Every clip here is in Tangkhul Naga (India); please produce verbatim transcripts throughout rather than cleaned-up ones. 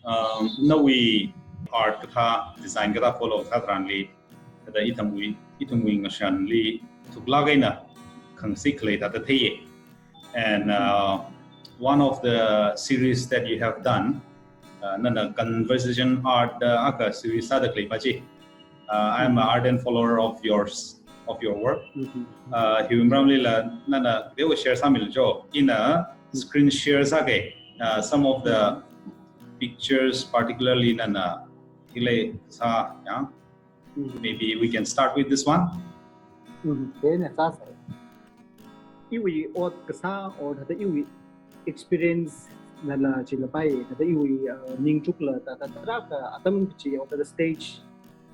Um, nawui art kathā, design kathā follow sā tharanli, thāda ithumwui, ithumwui ngashanli thuklāk eina khangasak khalei thāda theiya. And, uh, one of the series that you have done, uh, nana conversation art da akha series sāda khalei pa chi. Uh, I'm an ardent follower of yours, of your work. Mhm. Uh, hiwui maramlila nana kateokha share sāmilu jo. Ina screen share sāga, uh, some of the pictures, particularly nana hili sā, yeah? Mhm. Maybe we can start with this one. Mhm. Ina sāsa. Iwui ot kasā or thāda iwui experience nala chila pai, thāda iwui, uh, ningchukla, thāda tarākha atam chi or thāda stage,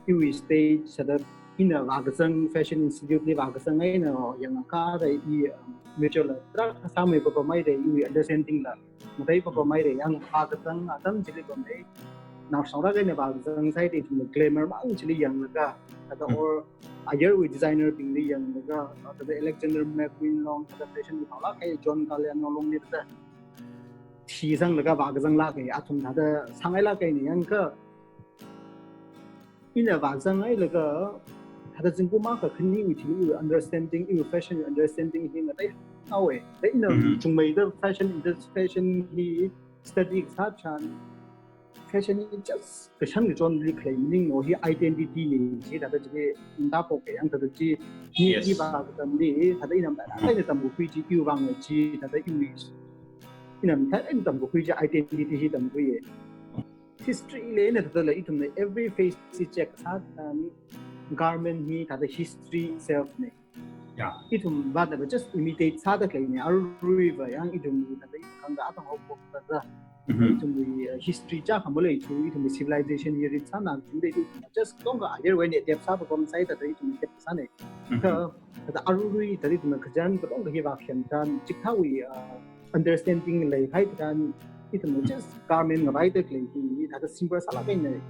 iwui stage, thāda ina vākazang Fashion Institute li vākazang eina yangakha da i, um, major la tarākha sāmei papamhaira, iwui understanding la mathei papamhaira, yang vākazang atam chili pamhai. Naoshinao rākha eina vākazang sāhaida ithumna glamour mang chili yanglaga, thāda Mm. or ayarwui designer bingli yanglaga, thāda Alexander McQueen long, thāda fashion li phaolāk kahai John Galliano longli thāda thizanglaga vākazanglāka, athum thāda sāngailāka eina yangakha, ina vāzanghailaga, thāda zingkum akha khaniwui thili iwui understanding, iwui fashion understanding hi ngateihao e. Da ina Mhm. chungmeida fashion, in this fashion hi study kasā tharan, fashion hi just kashan kachonli khalei maningmana, hi identity na chi, thāda chi nda pok yang thāda chi, ni Yes. i vā katamli, thāda ina Mhm. ina tamkakhui chi, iwui vang chi, thāda iwui, ina thāda ina tamkakhui chi identity hi tamkhui e. History li eina thāda la ithumna every face chi check sā tharan garment hi thāda history itself na. Yeah. Ithum vātna va just imitate sāda khaleina, aruiva yang ithum thāda ithum khangatei atam haophok thāda. Mhm. Ithumwui, uh, history chākha maleithu, ithumwui civilization hi rich sāna, ithum de ithum just katonga ayarwui eina adapt sāpapam sāhaida ithum adapt sāna. Mhm. Kha, thāda arui, thāda ithumna kachān katonga hi vākasang tharan, chikathāwui, uh, understanding leikahai tharan, ithumna just garment ngavai tak lei hi, thāda simple sālāk eina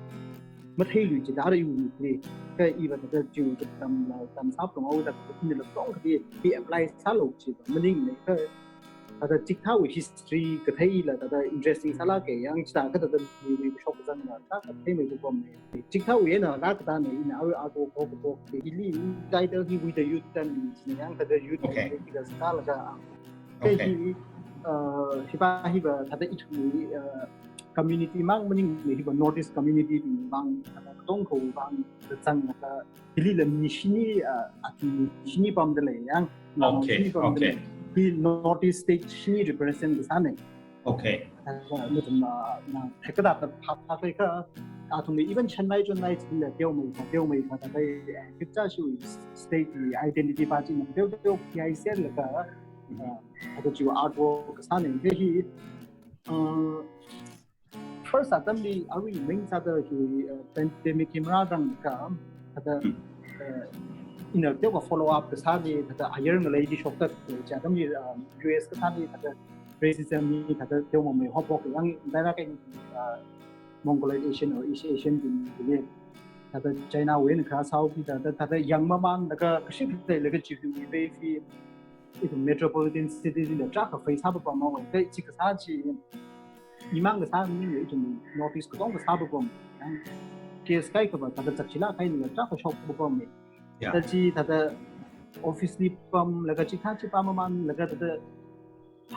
matheilui chida arui iwui mitli. Kha iva thāda chiwui katamla, tam sāpam haoda, inala katonga hi, hi apply sālu chi maningmana. Kha, thāda chikathāwui history katheila, thāda interesting sālāka, yang chithākha thāda miwui kashok kazangla, thākha theimei papamna. Chikathāwui eina rākatā na, ina arui artwork haophok, ili title hi With the Youth da mi china, yang thāda youth Okay. political sālaga. Kha Okay. hi, uh, hiva, hiva thāda ithumwui, uh, community mang maningmana, hiva North East community bing mang, thāda katongawui vang, thāda zanglaga, ilila mi shini, uh, athum shini pamda lei yang, Okay, shini pamda okay. lei. Hi North East state shini represent kasāna. Okay. Uh, ithum, uh, na, thākha thāda pha, pha, pha, kha, athumli even Chennai, Chennai chila teomeikha, teomeikha, thāda, uh, kipcha shu state identity pa chi na, teo, teo, P I C L laga, Mhm. uh, thāda chiwui artwork kasāna, kha hi, uh, first atamli arui main sāda hi, uh, pandemic hi marāranglakha, thāda, Hmm. uh, ina teokha follow up kasāli, thāda ayar ngalei di shokta, uh, chi atamli, um, U S kasāli, thāda racism hi, thāda teomamei haophok yang, daira kain, uh, Mongoloid Asian or East Asian bing, bing, thāda China wui eina kha South hi, thāda, thāda yang mamānlaga, kashi theilaga chiwui wave hi, ithum metropolitan city li la tarākha face sāpapam haowa, kha chi kasā chi, imang kasā maningla ithum North East katonga sāpapam, yang case kaikhava thāda chakchila kahaila tarākha shokpapamna. Yeah. Thāda chi thāda office li pamlaga chikathā chi pam mamānlaga thāda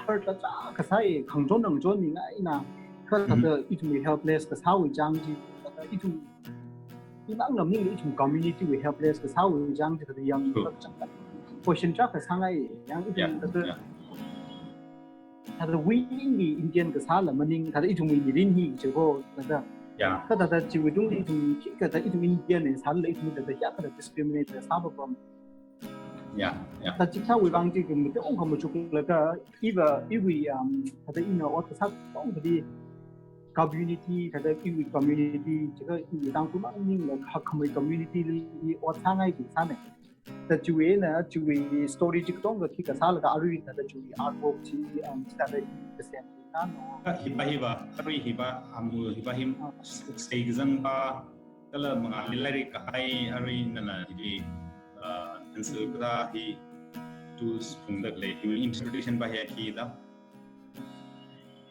hurt la tarākha sāi, khangachon ngachon mingaina, kha Mhm. thāda ithumwui helpless kasāwui chang chi, thāda ithum, imang maningla ithum community wui helpless kasāwui chang chi, thāda yang True. Question tarākha sāngai, yang ithum Yeah, thāda yeah. Thāda winning li Indian kasāla maning, thāda ithumwui mirin hi chiko, thāda. Yeah. Kha thāda chiwui tungli ithum, kha thāda ithum Indian na sālala ithum thāda ya kathāda discriminate sāpapam. Yeah, yeah. Thāda chikathāwui vang chi kum te ong kha machuklaga, iva, iwui, um, thāda ina ot kasā katongali community, thāda iwui community, chikha iwui Tangkhul maningla kha khamei community li ot sāngai kasāna. Thāda chiwui eina, chiwui story chi katonga khi kasālaga arui thāda chiwui artwork chi, um, chithāda hi kasem kano. Hiva, hiva, arui hiva, amu hiva him Ah. stay kazang pa, kala mangāli lairik kahai arui nala hili, uh, answer kara hi tools phungda khalei, hiwui interpretation pa hi khi da.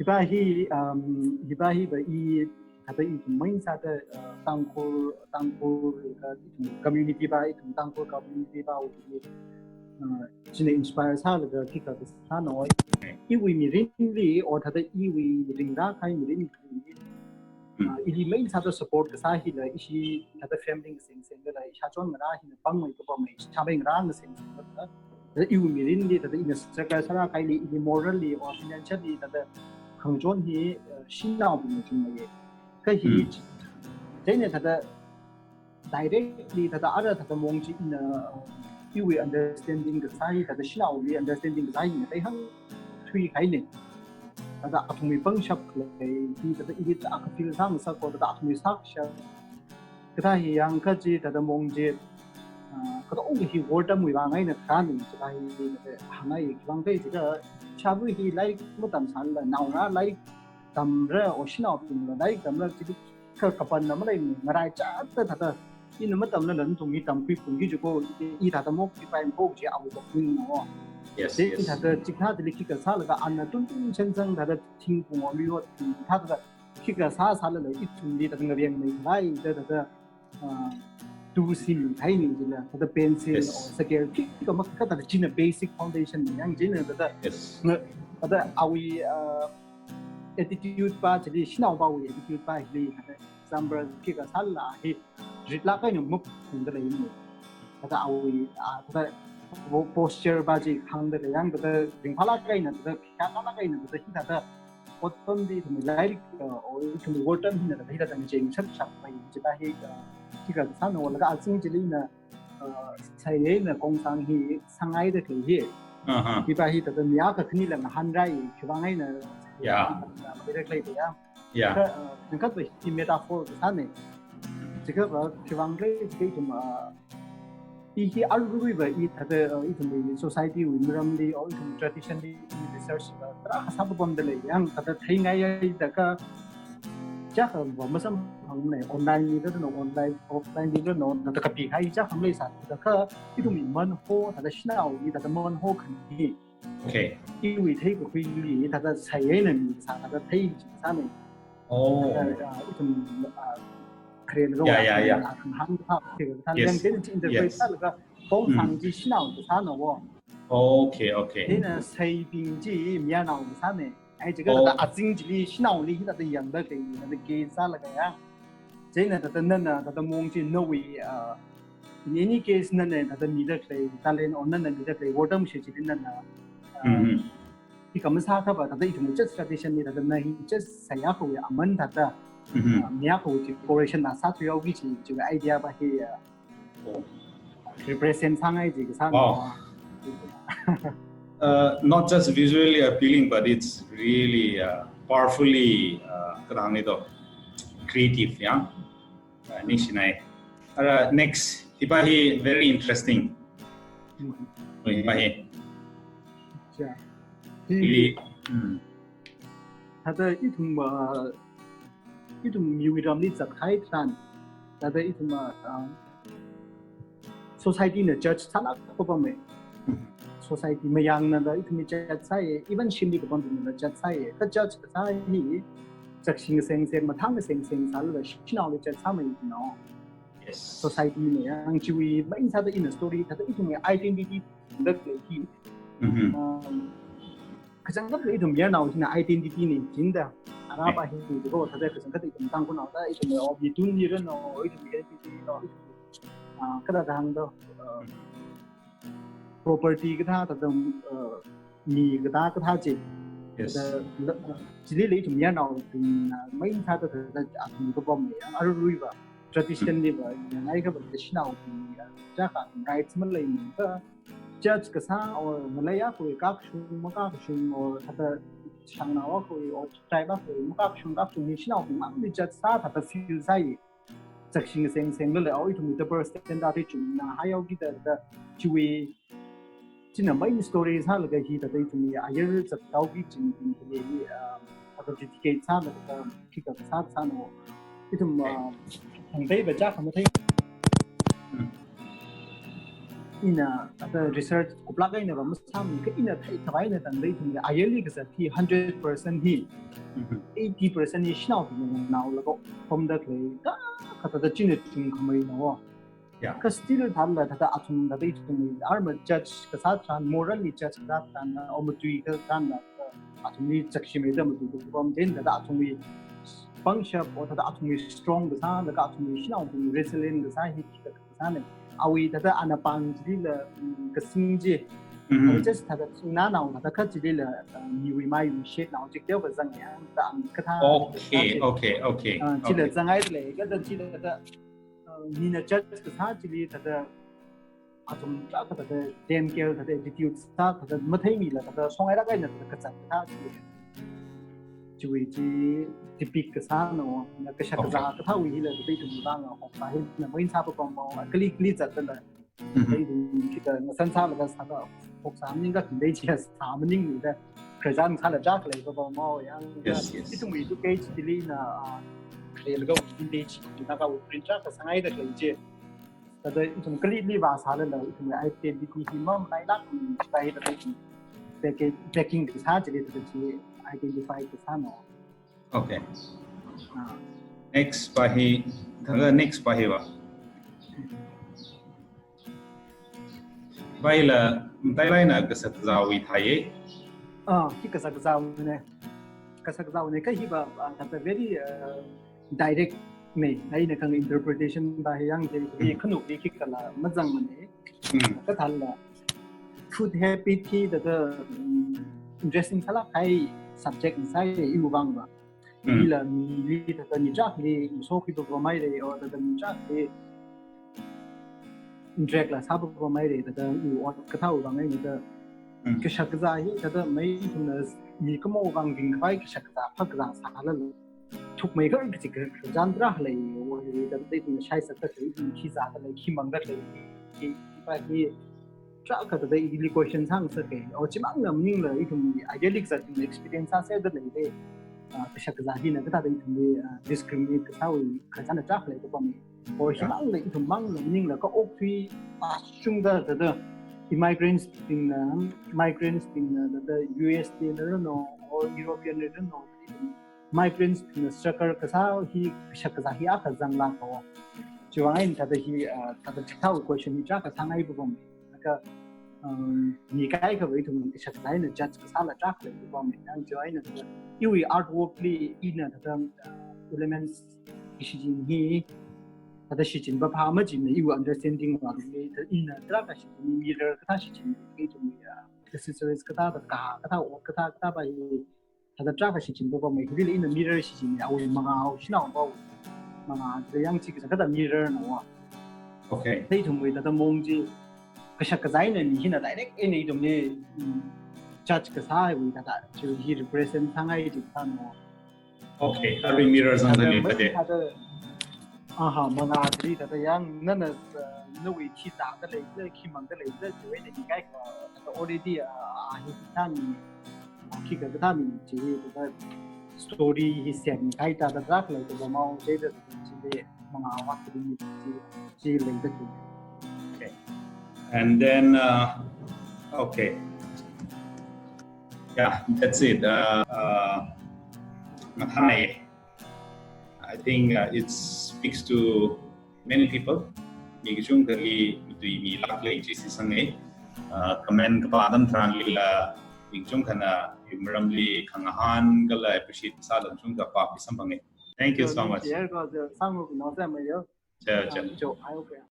Hipa hi, um, hipa hiva i, thāda ithum main sāda, uh, Tangkhul, Tangkhul, uh, ithum community pa, ithum Tangkhul community pa, uh, china inspire sālaga khikha kasāna. Iwui mirinli, or thāda iwui ringrā kahai mirinli, uh, ili main sāda support kasā hila, ishi thāda family ngaseng sengda, ishāchon ngarā hina pāngmei kapamei, ishāmei ngarā ngaseng sengda, thāda iwui mirinli, thāda ina struggle sāra kahaili, ili morally or financially, thāda khangachon hi, uh, shanaobing chungmeiya. Kha hi, Hmm. chieina thāda directly thāda ara thāda mong chi ina, uh, iwui understanding kasā hi, thāda shanaoli understanding kasā hi ina kaihāng thuikahaina. Thāda athumwui pangshap lei, hi thāda ili thāda aka feel sāngasak ko, thāda athumwui sākashap. Kathā hi yangkha chi thāda mong chi, uh, katonga hi wortamwui vang eina kharāna, chithā hi thāda hāngngai, khivang khala jiakha, ishāvā hi lairik matamsālala, naongarā lairik tamra, or shanaobingla lairik tamra, chili kha kapanna maleimana, ngaraichātda thāda, ina matamlala nathum hi tamkhui phungki jiko, i thāda mok pipai mok chi awui kapungna o. Yes, Then yes. thāda chikathā chili khikha sālaga ana tuntun chānsang thāda thingphung or miwot thing thāda khikha sāsālala ithumli thāda ngavengmei khalei thāda, uh, tu sim kahaina chila, thāda pencil Yes. or scale, khikha makha thāda china basic foundation ni yang china thāda Yes. nga, thāda awui, uh, attitude pa chili, shanaopawui attitude pa hili, thāda example khikha sālala hi ritlāk eina maphungda leimana. Thāda awui, uh, thāda po-, posture pa chi khangda lei yang, thāda ringphālāk eina, thāda khikha lāk eina, thāda hi thāda otpamdi ithumwui lairik, uh, or ithumwui wortam hina thāda hi thāda ngacheng shapshap pai chithā hi, uh, khikha sāna, laga azing chili ina, uh, sai eina kongsang hi sāngaida khalei hi. Uh-huh. Hipa hi thāda mi akha khanila ngahānrai, khivang eina Yeah. Ida khalei ya. Yeah. Kha, uh, khangakhava hi metaphor kasāna. Jiakhava khivang khala jiakha ithum, uh, i hi aruiruiva i thāda, uh, ithumwui society wui maramli, or ithum tradition li, i research va tarākha sāpapamda lei, yang thāda theingai ya i thāda kha, chiakha va masamphangmana, online li da no, online, offline li da no, thāda kapikahai chiakha maleisā, thāda kha ithumwui manho, thāda shanaoli thāda manho khani. Okay. Iwui theikakhuili thāda sai eina misā thāda thei chi sāna. Oh. Thāda, ah, ithum, ah, Korean Yeah, yeah, yeah. Khangahān pa, thāda Yes. yang then chi interpret Yes. sālaga, kongsang Mm. chi shanao kasāna wo. Okay, okay. Then, ah, saibing chi mayarnao kasāna. Ai, jiakha Oh. thāda azing chili shanaoli hi thāda yangda khalei, thāda gaze sālaga ya. Chieina thāda nana, thāda mong chi nawui, uh, in any case nana thāda mida khalei talent or nana mida khalei wortam chi chili nana, uh, Mm-hmm. hi kha masākhava thāda ithumwui church tradition li thāda na hi church sāya khawui aman thāda, Mm-hmm. uh, miya khawui chi decoration na sāthuihaoki chi, chi idea pa hi, uh, Oh. represent sāngai chi kasā Wow. na. Uh, not just visually appealing, but it's really, uh, powerfully, uh, kathāng ni to, creative, ya. Uh, ningshinai. Ara next, hipa hi very interesting. Mm. Hipa hi. Yeah. Hi Really, mm. Thāda ithum, uh, ithum miwui ramli zatkahai tharan, thāda ithum, uh, um, society na judge sālākpapamma. Society mayangnala ithumli judge sāya, even shimli kapambingnala judge sāya. Kha judge kasā hi zakshing seng seng, mathang seng seng sālala shanaoli judge sāmei no. Yes. Society na yang chiwui main sāda ina story, thāda ithumwui identity da khalei hi. Mm-hmm. Um, kachangkhat ithum mayarnao hina identity na jinda. Ara pa hi ko, thāda kachangkhat ithum Tangkhulnao da, ithum o, mi tun ni ren no, ithum identity no, ithum, ah, kathāda hāngda, uh, property kathā, thāda, uh, mi kathā kathā chi. Yes. Thāda, uh, chili lei ithum mayarnao ithum, uh, main sāda thāda athum kapam ya, aruiruiva tradition liva, yangai khava shanao ithum, uh, chiakha rights maleimana. Judge kasā or maleiya khawui kakashung, makakashung or thāda shangnao khawui or tribe khawui makakashung kakashung hi shanaobing mangli judge sā thāda feel sāya. Zakshing seng seng lala, o ithumwui double standard hi chungna haihaoki da, da chiwui china main story sālaga hi thāda ithumwui ayar zathaoki chibing hi, um, thāda dedicate sālaga khikha sā sāna. Ithum, Okay. uh, hāngpaiva chiakha mathei. Hmm. ina thāda research kuplāk eina va masāmana, kha ina theikhavai eina tangda ithumli ayarli kazat hi hundred percent hi, eighty percent hi shanaobingna naolaga pamda khalei, kha thāda china chungkhamei na wo. Yeah. Kha still thāda thāda athum thāda ithumli arma judge kasā tharan, morally judge kasā tharan, o matui kasā tharan, athumli chakshimei da matui kupam, then thāda athumli pangshap, o thāda athumli strong kasā, laga athumli shanaobing resilient kasā hi kasā ne. Awui thāda ana pāng chilila, mm, kasing chi. Mhm. Awui just thāda singna nao thāda kha chilila, uh, miwui maiwui shet nao chik teo kazang ya, thāda am kathā. Okay, okay, okay. Ah, chila zangai le, kha thāda chila thāda, uh, mina judge kasā chili thāda athum tarākha thāda ten care thāda attitude sā thāda matheimila thāda songai rākaina thāda kazat thāda chili. Chiwui chi tipik kasā no, na kashak kazā kathāwui hila thāda ithum vang a hoksa hina main sāpapam mo, kali kali zatlala. Mhm. Thāda ithum kita ngasan sālaga sāda hoksa maningakha thāda chi sā maningmida khararchan sāla chak leipapam mo yang. Yes, yes. Ithumwui tu kei chili na, ah, kharelaga thāda chi na kawui print chak kasāngai da khalei chi. Thāda ithum kali kali vāsālala ithum identity hi mamalailāk, mm, thāda ithum packing, packing kasā chili thāda chi identify kasā no. Okay. Ah. Next pa hi, thāda next pa hi va. Paila, matailāk eina kashak kazāwui thāi ye. Ah, hi kashak kazāwui ne. Kashak kazāwui ne, kha hi va, ah, thāda very, uh, direct ne, eina kang interpretation va hi yang je, hi khanukli khikhala mazangmane. Mm. Kha thāla food habit hi thāda, mm, interesting sālāk kahai subject na sāya iwui vang va. Mm. Ila mili thāda mi tarākhali ngasokhuipapam haira, o thāda mi tarākhali interact la sāpapam haira, thāda iwui ot kathāwui vang eina thāda, mm, kashak kazā hi thāda mai ithumna mi khamowui vang ringkhavai kashak kazā phākazā sālala thukmeikha kachi khararchan tarākha lei, o thāda ithumna shai sāda khalei, ithum khi zāda lei, khi mangda lei, khi, khi pa hi tarākha thāda ili question sāngasaka. O chimangna maningla ithum ideally kazat ithum experience sāsāda leida. Ah, kashak kazā hina kathāda ithumli, ah, discriminate kasāwui khararchan tarākha leipapam. O, yeah, himangla ithum mangla maningla ka okthui pashungda thāda immigrants bingna, migrants bingna thāda U S li ranu, o European li ranu, migrants bingna struggle kasā hi, kashak kazā hi akha zanglāk haowa. Chiwui vang eina thāda hi, ah, thāda chithāwui question hi tarākha sāngaipapam. Laga, um, mi kaikhava ithum kashak kazā eina judge kasāla tarākha leipapam. Yang chiwui eina thāda iwui artwork li ina thāda, uh, elements kashichin hi, thāda shichinpapam majina iwui understanding vangli, thāda ina tarākha shichin mirror kathā shichin, ithumwui, uh, accessories kathā, thāda ka, kathā ot kathā, kathā pa hi, thāda tarākha shichinpapam, hili ina mirror shichin ya, awui mangā, shanaopawui mangā, thāda yang chi kasā kathā mirror na wa. Okay. Thāda ithumwui thāda maong chi, kashak kazā eina mi hina direct eina ithumli, mm, judge kasāwui thāda, chi hi represent sāngai chi kasā na wa. Okay, arui mirror zangda thāda lei mai pade. Thāda, aha, mangā chi thāda yang nana, uh, nawui khi zāda leila, khi mangda leila, chiwui eina mi kaikhava thāda already, uh, hi thāda mi, khi kathā mi chi, thāda story hi semkahai thāda tarākha leipapam haowa, chida chili mangā vak chi, chi, chi leida khalei. Okay. And then, uh, okay. Yeah, that's it. Uh, uh, mathānai. I think, uh, it speaks to many people. Mi kachungkhali matuimilāk lei chi shitsanga. Uh, comment kapā atam tharanlila mi kachungkhana iwui maramli khangahān kala appreciate sāda kachungkha pāpi samphange. Thank you so much. Sir, ko, sir, sāngarok no sir, mayo. Sure, sure. Ah, jo, I hope, yeah.